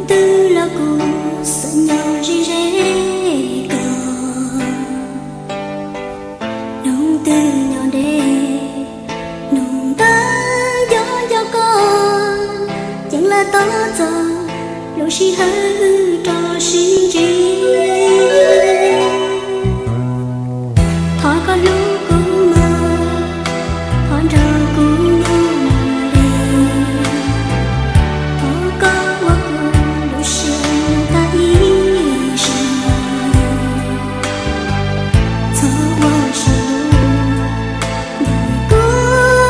Hnub twg los kuv xav nyob ze ze koj, hnub twg nyob deb, hnub ntawd nco nco koj, yeej lawv tos txog lub sij hawm wb rov sib ntsib. Thov koj hlub kuv mog, thov nrog kuv nyob mog li, thov koj ua kuv lub siab tag ib zaug, txhob ua siab luag. Ntawm kuv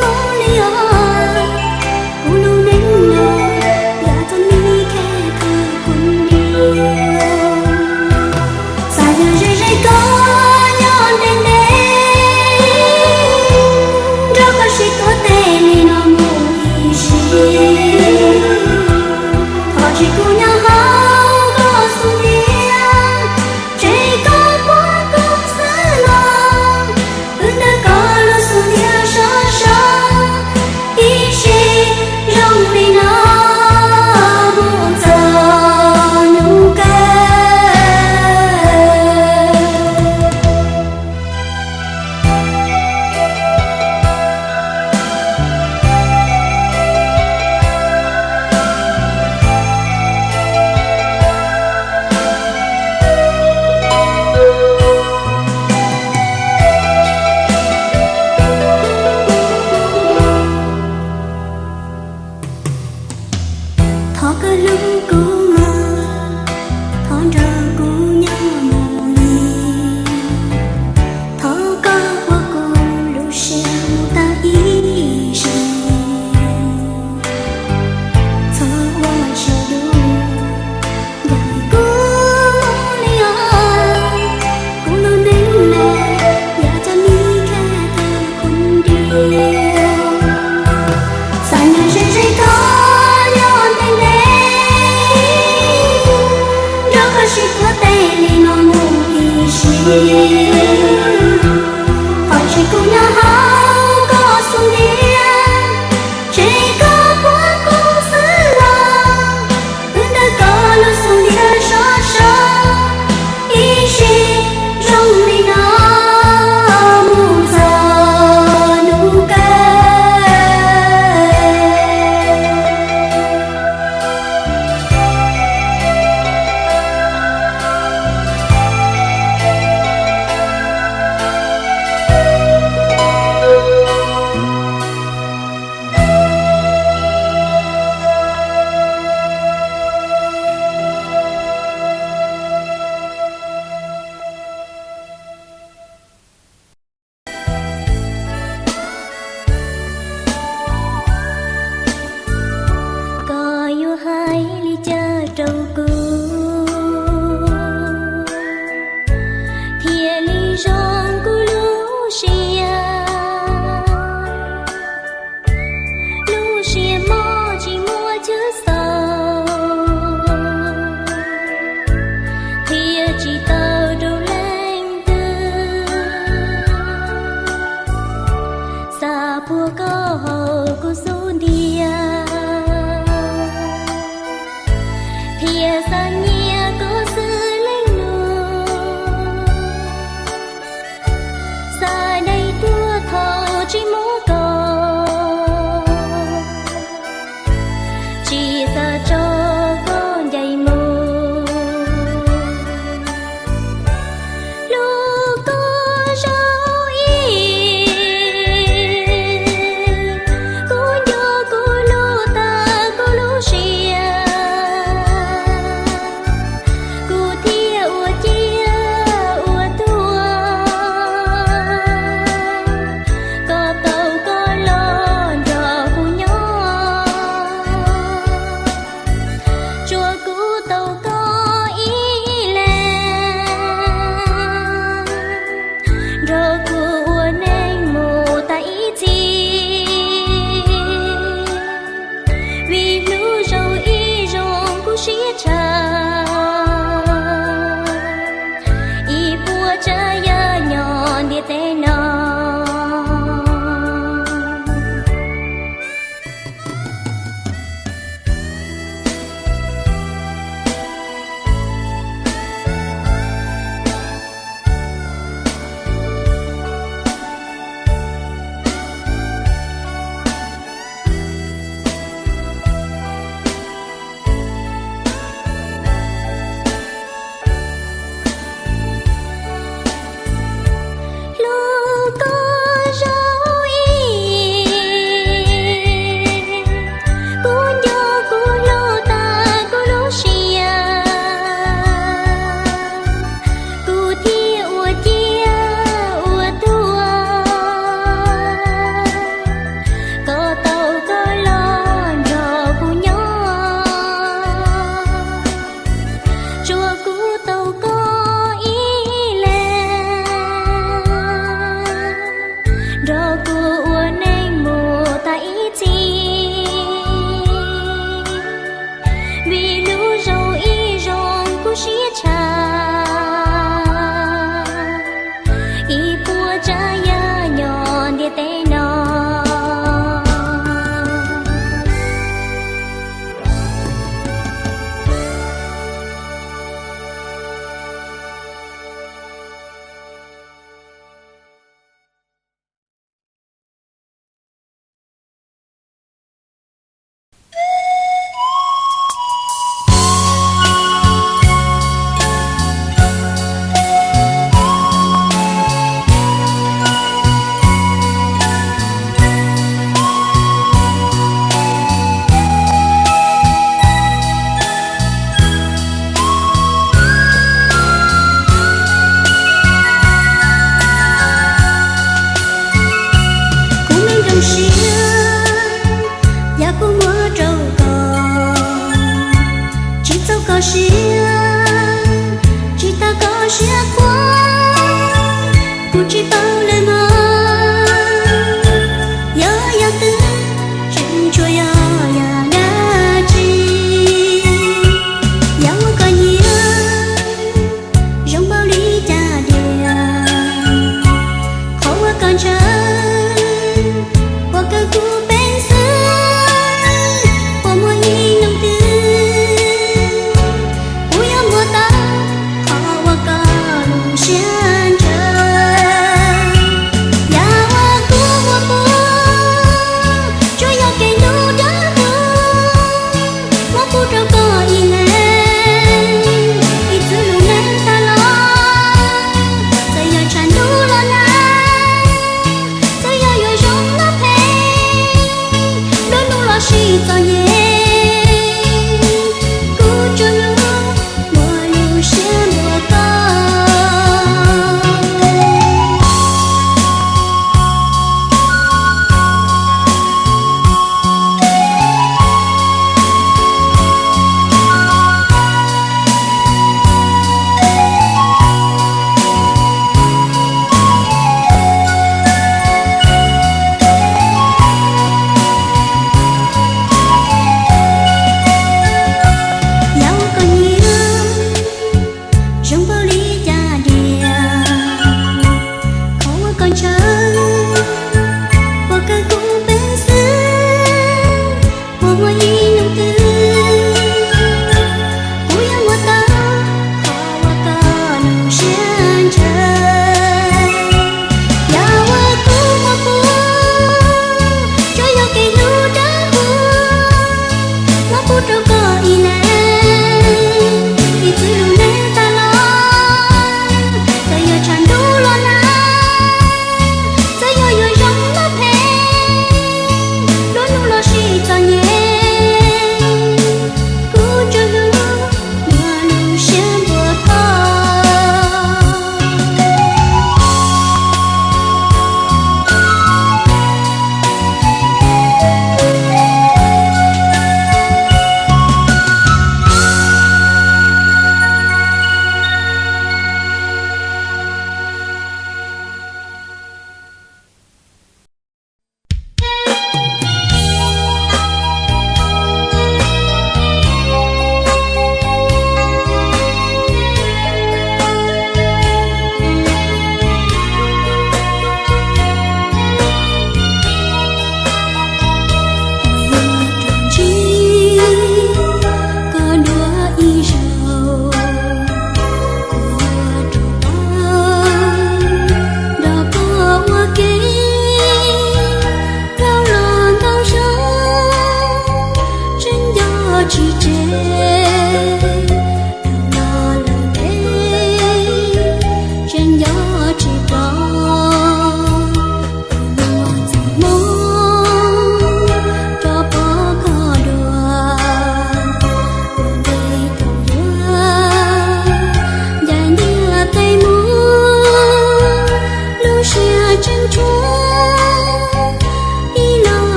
mus li os, kuv lub neej no yuav txom nyem khib kho khuv ntiag. Xav nyob ze ze koj, nyob ntev ntev, nrog koj sib tuav tej li no mus ib sim. Thov tsis kuv nyob hauv koj xub ntiag, tseg koj puab koob xwb los, wb ntawm koj lub xub ntiag sov sov, ib sim zoo li no mus txog hnub kawg. Thov koj hlub kuv mog, thov nrog kuv nyob mus li, thov koj ua kuv lub siab mus tag ib zaug, txhob ua siab luag. Ntawm kuv mus li os, kuv lub neej no yuav txom nyem khib kho khuv ntiag. Xav nyob ze ze koj, nyob ntev ntev, nrog koj sib tuav tej li no mus ib sim. Thov tsis kuv nyob hauv koj xub ntiag, tseg koj puab koob xwb los, wb ntawm koj lub xub ntiag sov sov, ib sim zoo li no mus txog hnub kawg. Koj yuav hais li cas rau kuv, thiaj li zoo kuv lub siab? Lub siab mob tsis muaj chaw xaus, qhia tsis tau rau leej twg. Xav puag koj hauv kuv xub ntiag, thiaj xav nyiam koj xwb leej lug. Xav dai tuag thaum tsis muaj koj, tsis xav tso koj ncaim mus. Hlub koj zoo ib, kuv nco kuv hlub tag kuv lub siab. Koj siab tsis tag koj siab quaj, kuv tsis paub lawm mog. Yog yam twg, tseem tshuav yog yam dab tsi, yog ua koj nyiam zoo npaum li cas diam. Qhov uas koj ntshaw, puas kawg kuv peev xwm, puas muaj ib hnub twg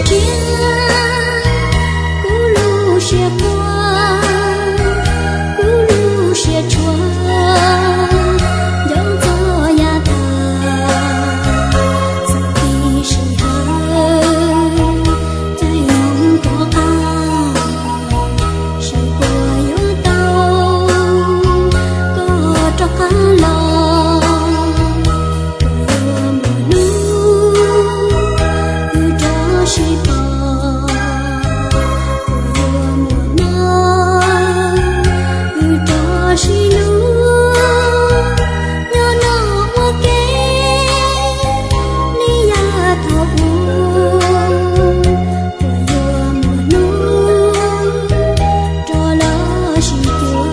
Siab, kuv lub siab quaj, kuv lub siab tshua, nco txog yav tag, txog tib sij hawm, caij nyoog rov qab, seb puas yuav tau koj rov qab los, puas yuav muaj hnub wb rov sib pom, puas yuav muaj hmo wb rov sib hlub, nyob no ua ke li yav thaum ub, puas yuav muaj hnub rov los sib cuag.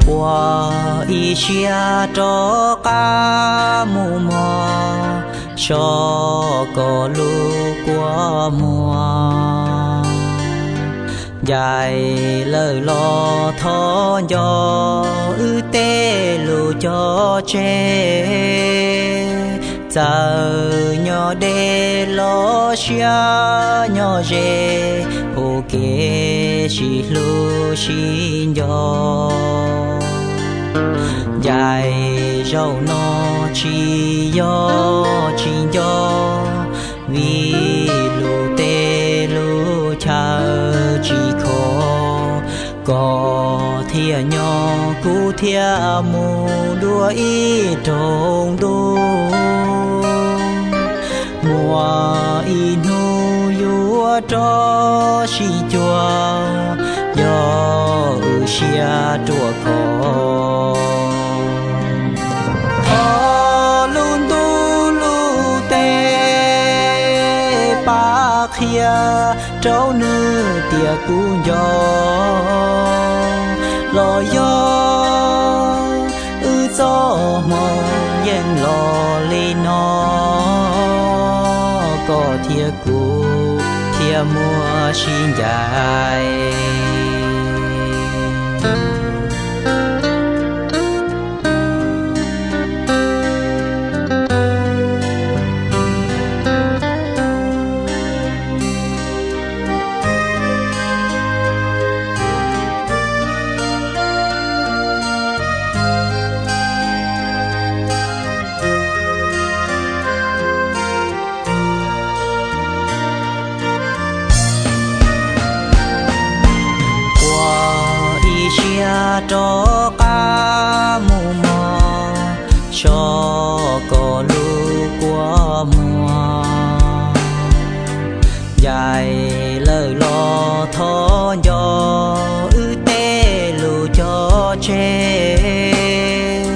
Ua ib siab rov qab mus mog, so koj lub kua muag. Ncaim lawm los thov nco wb tej lus cog tseg. Txawm nyob deb los siab nyob ze, ua ke sib hlub sib nco. Ncaim zaum no tsis yog tsis nco, vim lus tej lus chaw tsis kho. Koj thiaj nyob kuv thiaj mus dua ib rooj ntuj. Muaj ib hnub yuav rov sib cuag, yog wb siab ruaj khov. Thov lub ntuj lub teb pab qhia rau nws tias kuv nco. Los yog wb txoj hmoo yeej los li no, koj thiab kuv thiaj muaj sib ncaim. Ua ib siab rov qab mus mog, so koj lub kua muag. Ncaim lawm los thov nco wb tej lus cog tseg.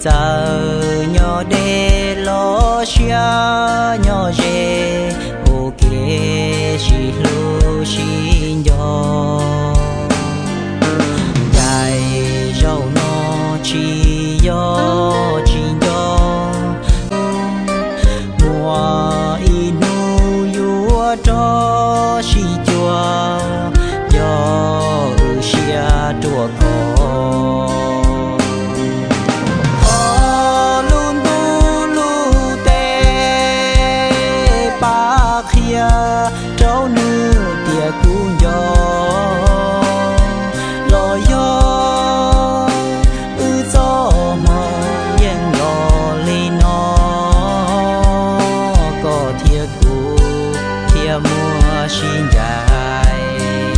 Txawm nyob deb los siab nyob ze, ua ke sib hlub sib nco. Ncaim zaum no tsis yog tsis nco, muaj ib hnub yuav rov sib cuag, yog wb siab ruaj khov. Thov lub ntuj lub teb pab qhia rau nws tias kuv nco. Los yog wb txoj hmoo yeej los li no, koj thiab kuv thiaj muaj sib ncaim.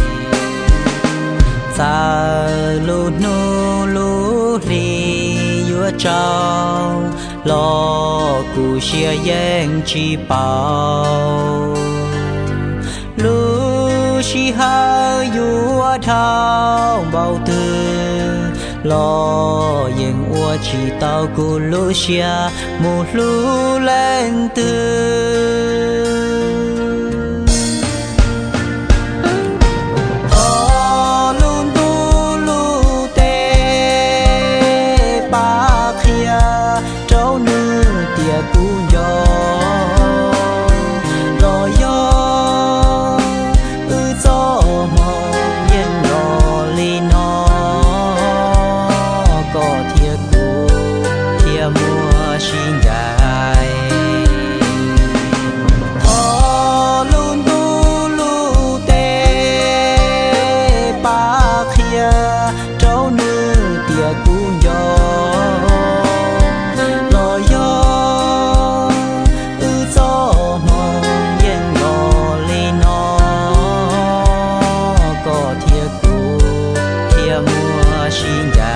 Txawm lub hnub lub hli yuav Tsaug los kuv siab yeej tsis paub, lub sij hawm yuav dhau npaum twg los yeej ua tsis tau kuv lub siab mus hlub leej twg. Thov lub ntuj lub teb pab qhia rau nws tias kuv nco, los yog wb txoj hmoo yeej los li no, koj thiab kuv thiaj muaj sib ncaim. Thov lub ntuj lub teb pab qhia rau nws tias kuv nco, los yog wb txoj hmoo yeej los li no, koj thiab kuv thiaj muaj sib ncaim.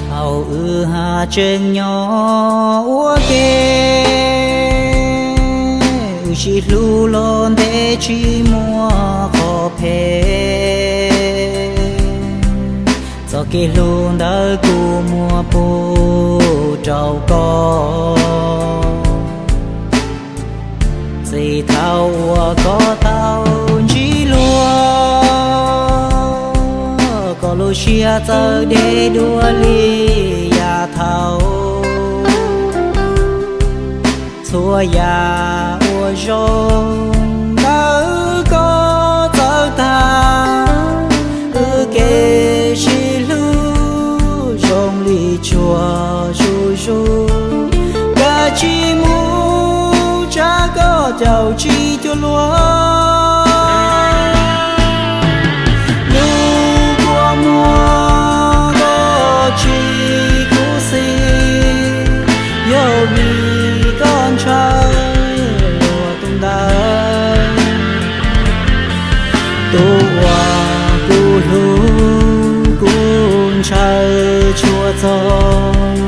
Thaum wb haj tseem nyob ua ke, wb sib hlub los ntev tsis muaj qhov phem. Txoj kev hlub ntawd kuv muab pub rau koj. Txij thaum uas koj tau ntsib luag, koj lub siab txawm deb dua li yav thaud. Txhua yam uas zoo ntawm koj txawv tag, wb kev sib hlub zoo li tsuag zuj zus. Kav tsij mus tsa koj caum tsis cuag luag. Lub kua muag koj tsis khuv xim, yog vim koj ntshaw luag tus ntawd. Tus uas kuv hlub kuv ntshaw tshua txog,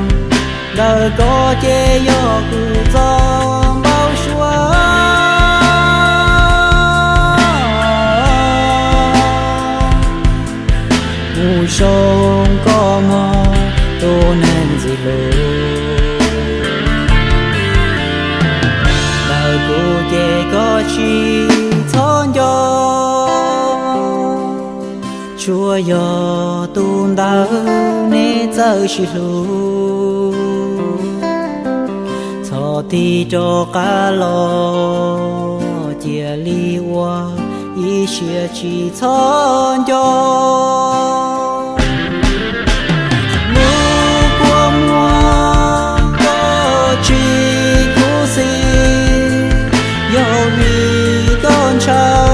ntawm koj ces yog kuv txoj npau suav. Mus zoo koj mog tus neeg ntxim hlub, ntawm kuv ces koj tsis txhob nco. Tsuas yog tus ntawd neb txawj sib hlub, txhob tig rov qab los cia li ua ib siab tsis txhob nco. Lub kua muag koj tsis khuv xim, yog vim koj ntshaw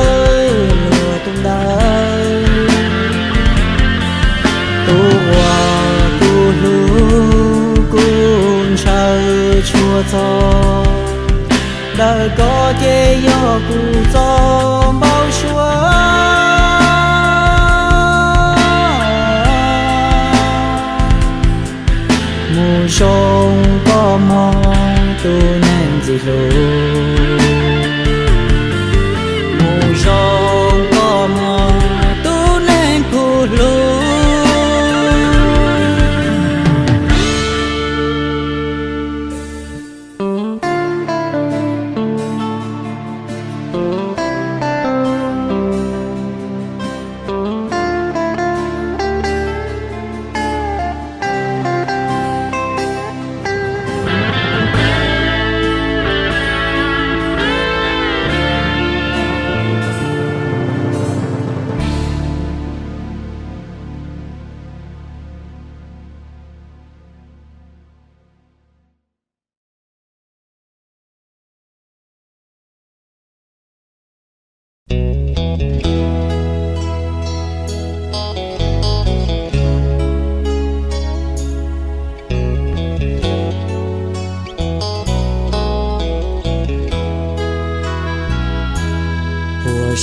luag tus ntawd. Tus uas kuv hlub kuv ntshaw tshua txog, ntawm koj ces yog kuv txoj npau suav. Mus zoo koj mog tus neeg ntxim hlub,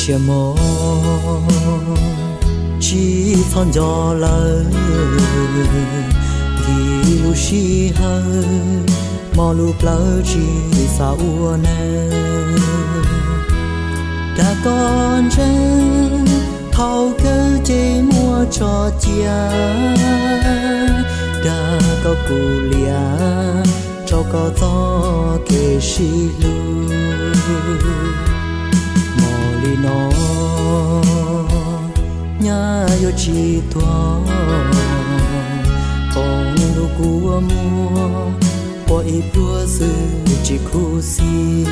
Siab mob tsis txhob nco lawm, nkim lub sij hawm, mob lub plawv tsis xav ua neeg. Dag koj ntseeg, thaum kawg ces muab tso cia, dag koj kuv liam, rau koj txoj kev sib hlub. Mob li no, nyab yuav tsis tuag, qoob lub kua muag, ua ib pluag xwb tsis khuv xim.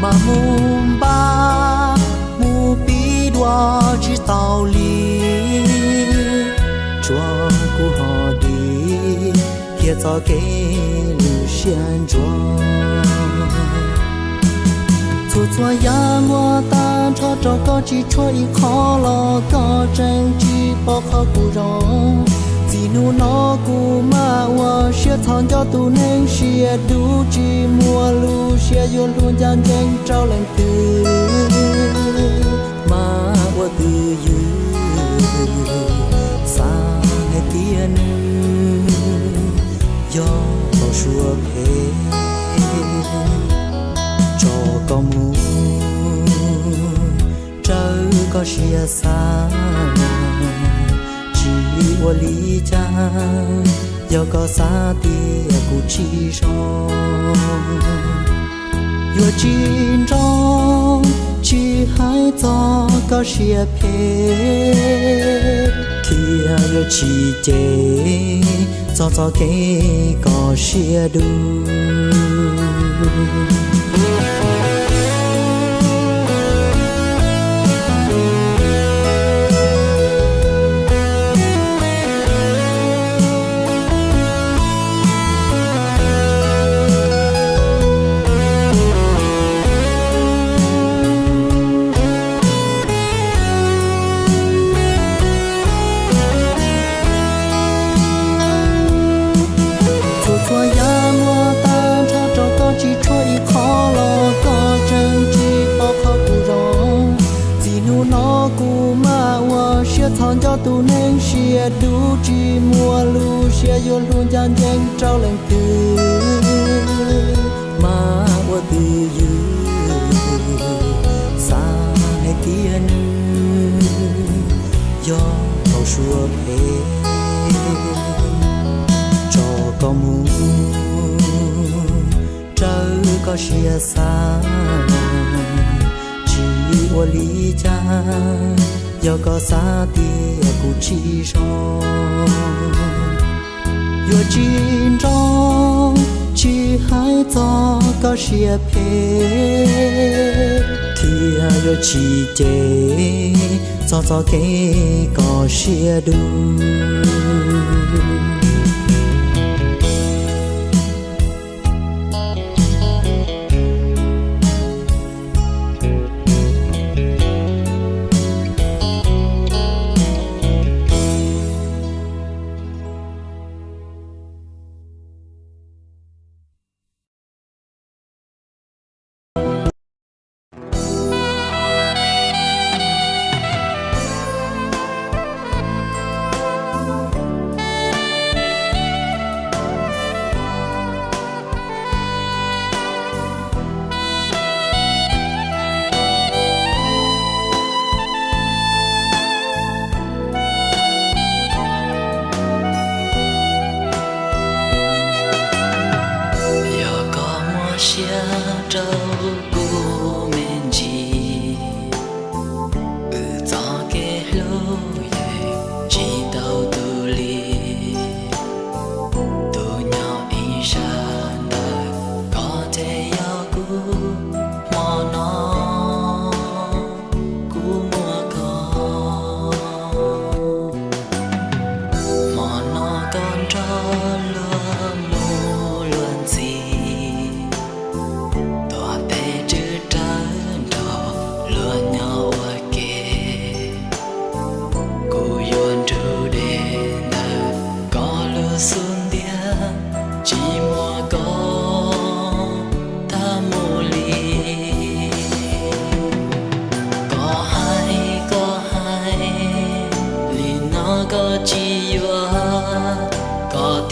Mas mus npaj mus pib dua tsis tau li, tsuas kuv ho dim kiag txoj kev lwj siab ntsuav. Txhua txhua yam muab tag nrho rau koj tsis tshuav ib qho los koj tseem tsis pom qhov kuv zoo. Txij hnub no kuv mam ua siab txhob nco tus neeg siab dub tsis muaj lub siab yuav hlub ncaj ncees rau leej twg. Mas ua twj ywm xav hais tias nws yog tau suab phem tso koj mus, raws koj siab xav, tsis ua li cas, yog koj xav tias kuv tsis zoo. Yuav tsis nrog, tsis hais txog koj siab phem, thiab yuav tsis cem txog txoj kev koj siab dub. Txhua txhua yam muab tag nrho rau koj tsis tshuav ib qho los koj tseem tsis pom qhov kuv zoo. Txij hnub no kuv mam ua siab txhob nco tus neeg siab dub tsis muaj lub siab yuav hlub ncaj ncees rau leej twg. Mas ua twj ywm xav hais tias nws yog tau suab phem tso koj mus, raws koj siab xav, tsis ua li cas, yog koj xav tias kuv tsis zoo. Yuav tsis nrog, tsis hais txog koj siab phem, thiab yuav tsis cem txog txoj kev koj siab dub.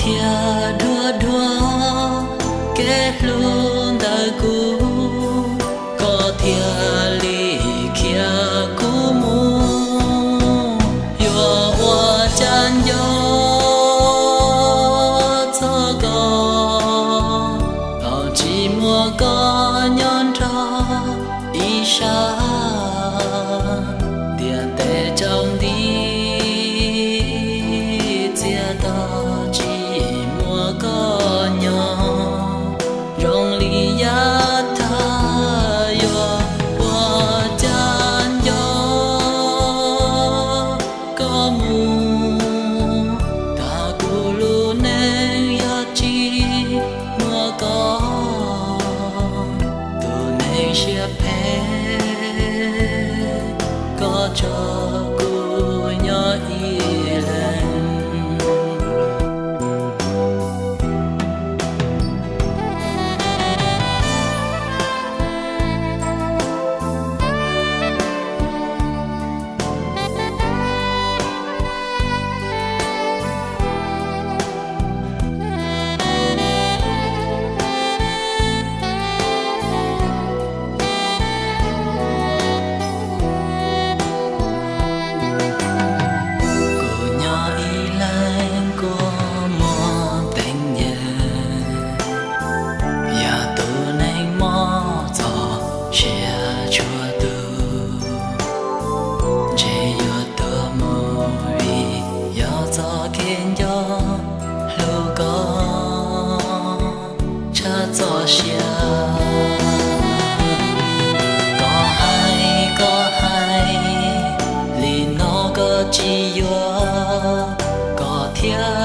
Qhia dua dua kev hlub ntawm kuv, koj thiaj li khiav kuv mus. Yuav ua cas nco txog koj, thaum tsis muaj koj nyob nrog ib sab. Ntiaj teb tsaus nti, txias to tsis muaj koj nyob, zoo li yav tag. Yuav ua cas nco koj mus, tag kuv lub neej yog tsis muaj koj. Tus neeg siab phem, koj tso kuv nyob ib leeg. Kuv nyob ib leeg kua muag teev nyem, yog tus neeg mob txog siab tshua tus, ntshe yuav tuag mus vim yog txoj kev nco hlub koj tshaj txoj sia. Koj hais, koj hais li no koj tsis yuav, koj thiaj